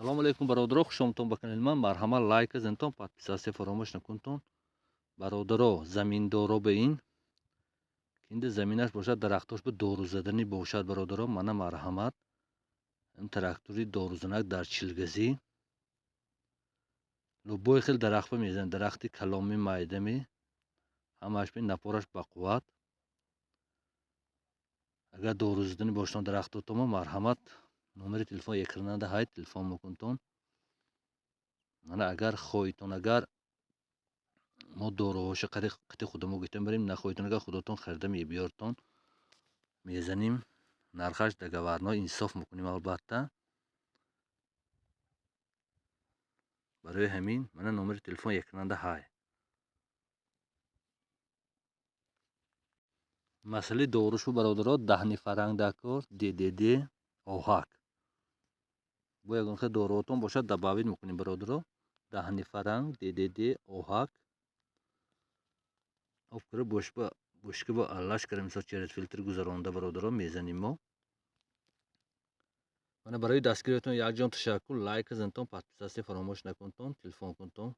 Салому алейкум, бародаро, хушомадтон ба канали ман. Марҳамат, лайк зантон, подписаться фаромӯш накунтон. Бародаро, заминдоро ба ин кинда заминаш бошад, дарахтош ба дорузаданӣ бошад, бародаро, мана марҳамат, трактори дорузанак дар чилгазӣ любой хел дарахт ба мезанад, дарахти каломи, майдами, ҳамааш би напораш бақувват. Агар дорузаданӣ бошад дарахтотомо, марҳамат, номери телефон экранада ҳай, телефон мекунтон. Мана, агар хоҳитон, агар мо доруҳоша қати худамо гирифтем барем, нахоҳитон, агар худотон харида мебиёртон, мезанем. Нархаш договорной, инсоф мекунем албатта. Барои ҳамин мана номери телефон экранда ҳай. Масъалаи дорушу, бародаро, даҳни фаранг дакор, ДДД, оҳак. Бо ягон хел доруотон бошад, добавить мекунем, бародаро. Даҳни фаранг, ДДД, оҳак. Об кара бошка ба аллаш кара, мисол, через филтр гузаронда, бародаро, мезанем мо. Мана, барои дастгириятон якҷон ташаккур. Лайк зантон, подписаться фаромӯш накунтон, телефон кунтон.